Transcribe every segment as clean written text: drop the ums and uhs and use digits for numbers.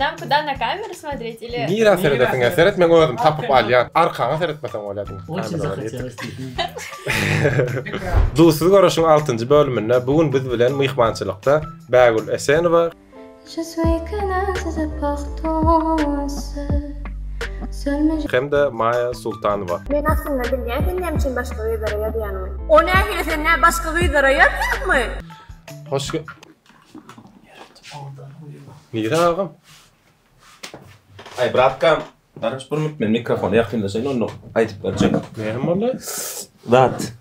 Nam kuda na kameru смотреть или? Nirä seredesiň seret men özüm tapyp alýan. Arkaňa seretmeseň bolýar diňe. Очень захотелось Duzsuz göreşiň altynjy bölüminde bu gün biz bilen myhmançylykda Bägül Esenowa, hem-de Maýa Sultanowa. Men aslynda bilýän sen näme üçin başga gyzlara ýazýanyňy. O nähili sen nä başga gyzlara ýazýaňmy? Hoş ge Nire agam? Aý bratkam, garaş bir minut men mikrofona ýakynlaşaýyn onda aýdyp berjek. Näme boldy? Zat.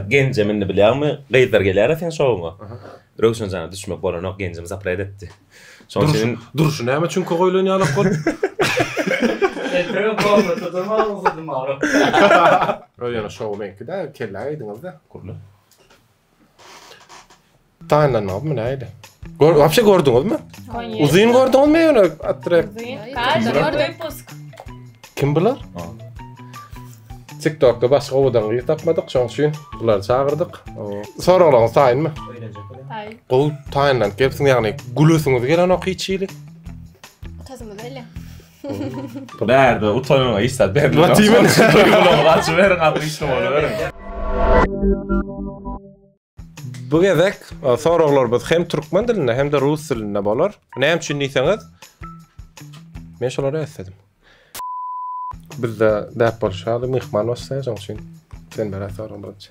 Genjem indi bilýäňmi? Gyzlar gelýär-ä seň şowuňa. Röwşen jana düşmek bolanok, Genjem zapret etdi. Şonuň üçin Durşy näme çüňke goýlan ýalak bolup? Ertege komnatda durmaly bolsadym agam. Ýöne şow meňki-dä, kellä geýdiňiz-dä. Gurly. Taýynlanmagymy nähili? Gör, wapşe gördüňizmi? Uzyn gördüňizmi ýöne attrek? Uzyn. Każdy wypusk. Kim bular? TikTokda başga owadan gyz tapmadyk, şoň üçin bulary çagyrdyk. Soraglaryňyz taýynmy? Taýyn. Gowy taýynlanyp gelipsiň, ýagny gülesiňiz gelenok hiç hili. Utasymyz gelýär. Bärde utanyňa hiç zat berilmez. Watimen. Duýgularyňyzy açyberiň, alkyşly boluberiň. Bu gezek e, soraglarymyz hem türkmen dilinde hem-de rus dilinde bolar. Näme üçin diýseňiz, men şolary esledim. Bizde däp bolşy ýaly myhman başlaýar, şonuň üçin sen beräý soragyny birinji.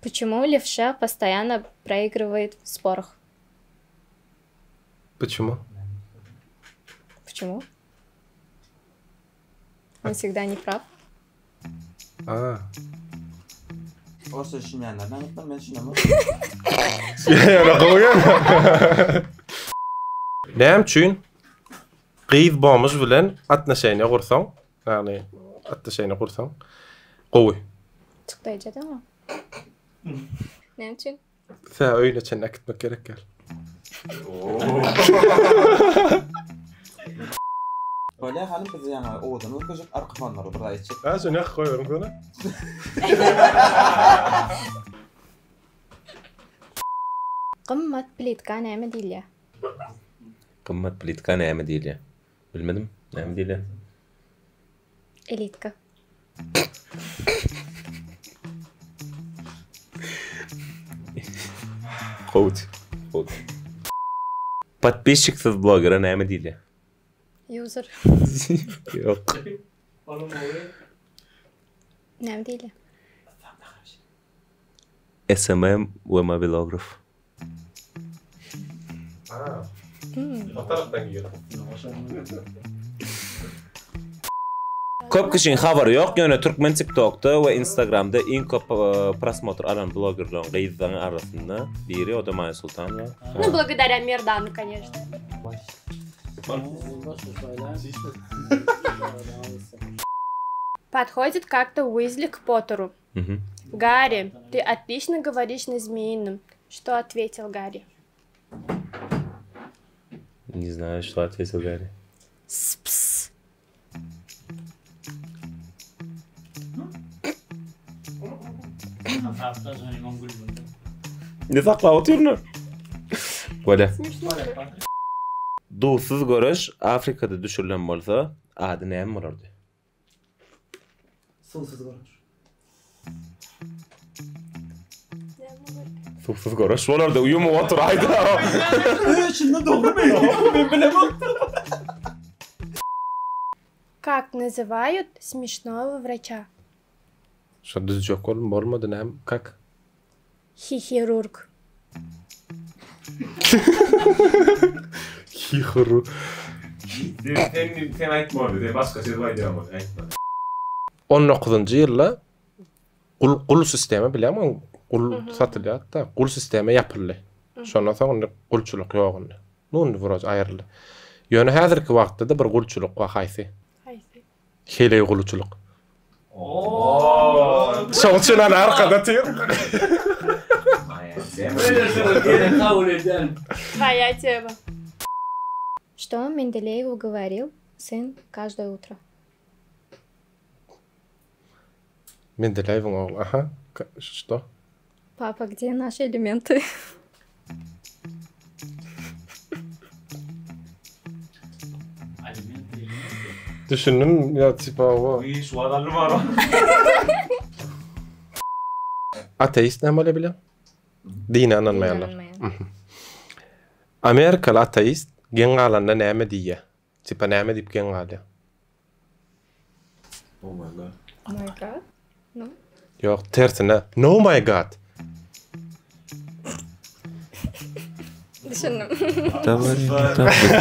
Почему левша постоянно проигрывает в спорах? Почему? Почему? Он всегда не прав. A. Orsça düşünýänler näme men düşünemok. Ýöne gowy ýöne. Näme üçin gyz bomž bilen atnoşeniýa gursaň, ýagny atnoşeniýa gursaň gowy. Çykdaýjy edeňok. Näme üçin? Sä öýüne çenli äkitmek gerek gel. Bolýa hanym biz ýaňy owadan görkezjek arka fonlary bir zat etjek. Ha şony ýakyp goýberiň sona. Gymmat plitka näme diýilýär? Gymmat plitka näme diýilýär? Bilmedim. Näme diýilýär? Elitka. Gowy. Gowy. Podpisçiksiz blogere näme diýilýär? User. Ýok. Näme diýilýär? SMM we mobilograf. O tarapdan gir. Köp kişiň habary ýok, ýöne türkmen TikTokda we Instagramda iň köp prosmotr alan blogerleriň gyzlaryň arasynda biri o-da Maýa Sultanowa. Nu, благодаря Merdanu, конечно. Подходит как-то Уизли к Поттеру. Гарри, ты отлично говоришь на змеином. Что ответил Гарри? Не знаю, что ответил Гарри. Спс. Ne saklap otyryn? Bolýa. Duzsuz göreş Afrikada düşürilen bolsa, ady näme bolardy? Suwsuz göreş. Suwsuz göreş bolardy. Ýumup oturaýdy. Şunda dogrymy? Men bilemok. Как называют смешного врача? Şo düzjek boldum, bolmady näme, как? Хихирург. Hihuru. Sen sen aýtma ony, sen başga söz aýdýaň ony, aýtma. 19-njy ýylda gul gul sistema bilýäňmi? Gul satylýardy-da, gul sistema ýapyldy. Şondan soň indi gulçulyk ýok indi. Nu indi wroç aýryldy. Ýöne häzirki wagtda-da bir gulçulyk bar, haýsy? Haýsy? Heleý gulçulyk. Şoň üçin ana arkada otyr. Kabul edýän. Твоя тема. Что Менделееву говорил сын каждое утро? Mendeleýewiň ogly, aha. Что? Папа, где наши элементы? Düşündim ýa tipa o. Iş wadaly bar. Ateist näme bolýar bilýäň? Dine ynanmaýanlar. Amerikaly ateist geň galanda näme diýýär? Tipa näme diýip geň galýar? Oh my god. Oh my god. No. Ýok, tersine. No my god. Düşündim.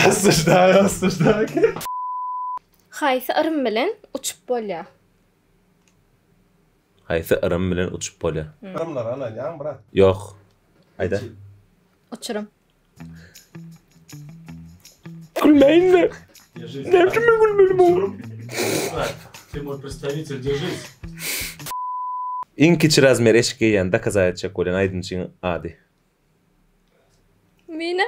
Osujdaý, osujdaý. Haýsy yrym bilen uçup bolýar? Haýsy yrym bilen uçup bolýar? Yrymlara ynanýaň, brat? Ýok. Aýda. Uçurym. Gülmäýin-de. Näme üçin men gülmeli bu? Ты мой представитель, держись. Iň kiçi razmer eşik geýýän dokazat etjek bolýan aýdymçyň ady. Mine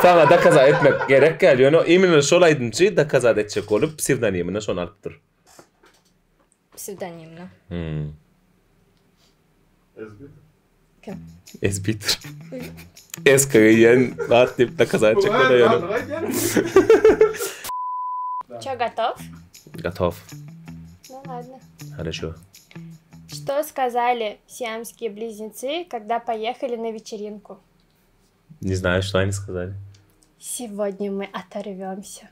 Saňa dokazat etmek gerek däl, ýöne imенно şol aýdymçy dokazat etjek bolup psewdonimine şony alypdyr. Psewdonimine. Hmm. Kim? Ezbitir. Eska geýýän zat diýip dokazat etjek bolýar ýöne. Ço gotow? Gotow. Ну ладно. Хорошо. Что сказали сиамские близнецы, когда поехали на вечеринку? Не знаю, что они сказали. Сегодня мы otorwemся.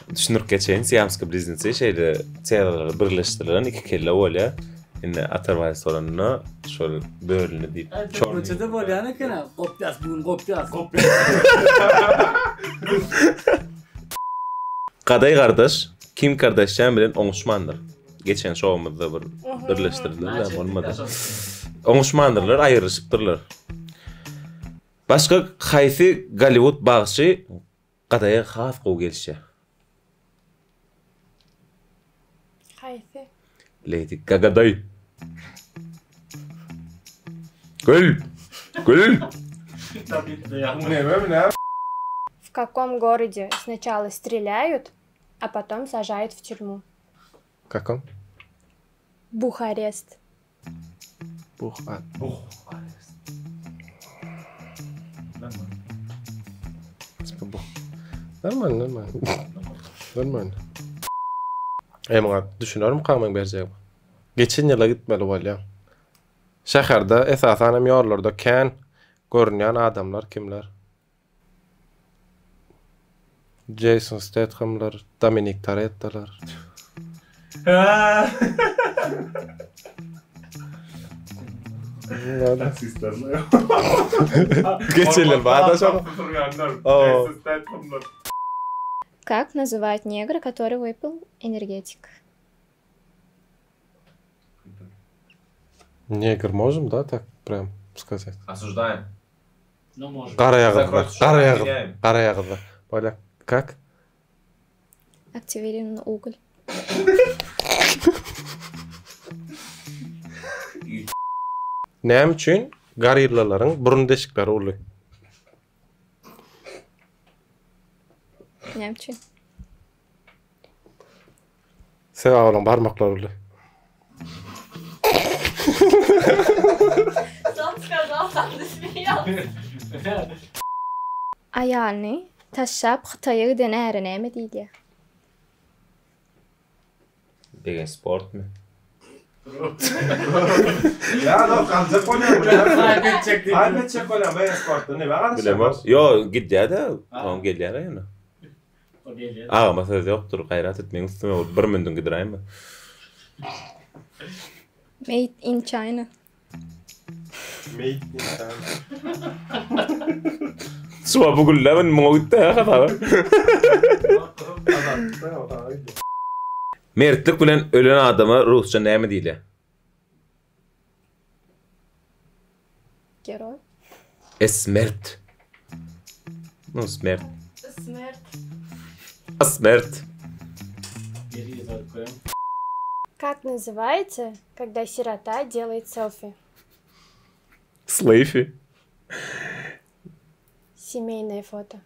Düşündirip geçeýin, siamskiý bliznetsy şeýle telolary birleşdirilen iki kelle bolýar. Indi otorwalys bolanda şol bölündi diýip. Türkmençede bolýan eken-ä, gopýas bu gün gopýas. Gadaý gardaş Kim Kardashian bilen oňuşmandyr. Geçen şowumyzda bir birleşdirdiler-de bolmady. Oňuşmandyrlar, aýrylyşypdyrlar. Başga haýsy Golliwud bagşy Gadaýa has gowy gelişýär? Haýsy? Lady Gagadaý. Gül! Gül! W kakom goroде сначала стреляют, a potom сажают в тюрьму? Kakom? Бухарест. Buh. Buharest. Buh. Normalny, normalny. Normalny. E muňa düşünermikam meň berjegime? Geçen ýyla gitmeli bolýa. Şäherde, esasan hem ýollarda kän görünýän adamlar kimler? Jeýson Stethamlar, Dominik Torettolar. Geçen ýyl barda şol. Как называют негра, который выпил энергетик? Negr можем, да, так прям сказать? Осуждаем. No можем. Garaýagyzlar, garaýagyz, garaýagyzlar. Bolýa. Как? Активированный уголь. Näme üçin gorillalaryň burun deşikleri uly? Näme üçin? Sebäbi olaryň barmaklary uly. Sam skazal, sam zasmeýalsy. Aýalyny taşlap Hytaýa giden äre näme diýilýär? Begenç sportmy? Ýa ýok, galjak bolýan. Haýp etjek diýip. Haýp etjek bolýan Begenç sportda näme garaşýaň? Bilemok. Ýo, gidýär-de, soň gelýär ýöne. O gelýär. Agama söz ýokdur, gaýrat et meň üstüme bolup bir mündüň gidiräýme. Made in China. Made in China. Suwa bu gülle men muňa gitdi ha hasaba. Mertlik bilen ölen adama rusça näme diýilýär? Geroý. Esmert. No smert. Smert. Asmert. Как называется, когда сирота делает селфи? Sleýfi. Семейное фото.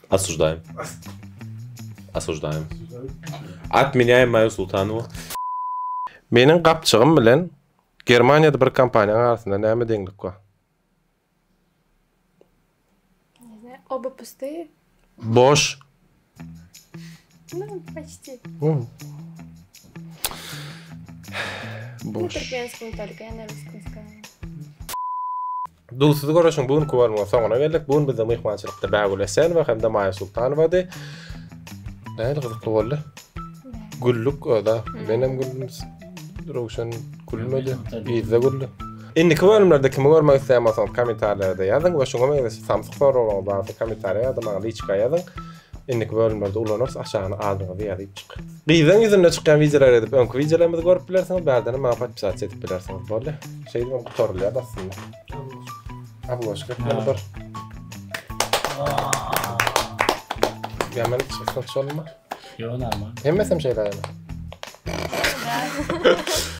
Осуждаем. Осуждаем. Отменяем Maýa Sultanowa. Meniň gapjygym bilen Germaniýada bir kompaniýanyň arasynda näme deňlik bar? Oba pustые. Boş. Ну, почти. Hmm. На Boş. туркменском только, я на русском сказала. Dulsuz görüşüň bu günki bölüminiň soňuna geldik. Bu gün bizde myhmançylykda Bägül Esenowa hem-de Maýa Sultanowady. Nähili gyzykly boldy. Güldük o-da. Menem güldüm. Röwşen gülmedi. Yzda güldi. Indiki bölümlerde kimi görmek isleýän bolsaňyz kommentariýalarda ýazyň we şuňa meňzeş samsyk soraglaryňyz barsa kommentariýa ýa-da maňa liçka ýazyň. Indiki bölümlerde ulanarys aşagyna adyňyzy ýazyp çyk. Gyzlaryň ýüzünde çykýan wideolary edip öňki wideolarymyzy görüp bilersiňiz, bärdenem maňa podpisasiýa edip bilersiňiz. Boldy. Şeýdibem gutarylýar aslynda. Obložka etmeli bir. Ýaman çyksa şolmy? Ýok, normal. Hemmesem şeýle ýaly.